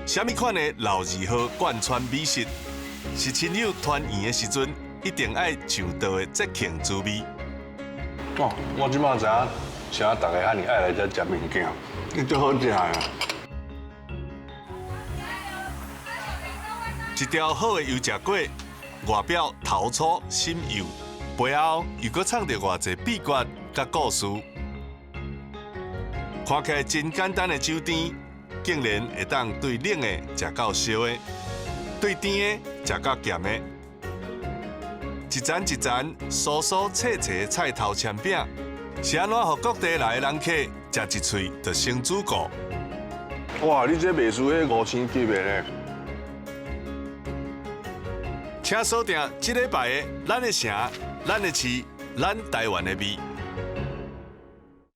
啥物款的老字號貫穿美食，是親友團圓的時陣一定愛嘗到的節慶滋味。哦，我這擺知影，啥逐家遐爾愛來遮食麵羹，伊足好食的。一條好的油食粿，外表頭粗心幼，背後又閣藏著偌濟秘訣佮故事。看起來真簡單的酒甜，竟然會當對冷的食到燒的，對甜的食到鹹的。一層一層酥酥脆脆的菜頭汫餅，是按怎予各地來的人客食一喙就成主顧？哇，你這袂輸彼五星級的咧！請鎖定這禮拜的《咱的城、咱的市、咱台灣的味》。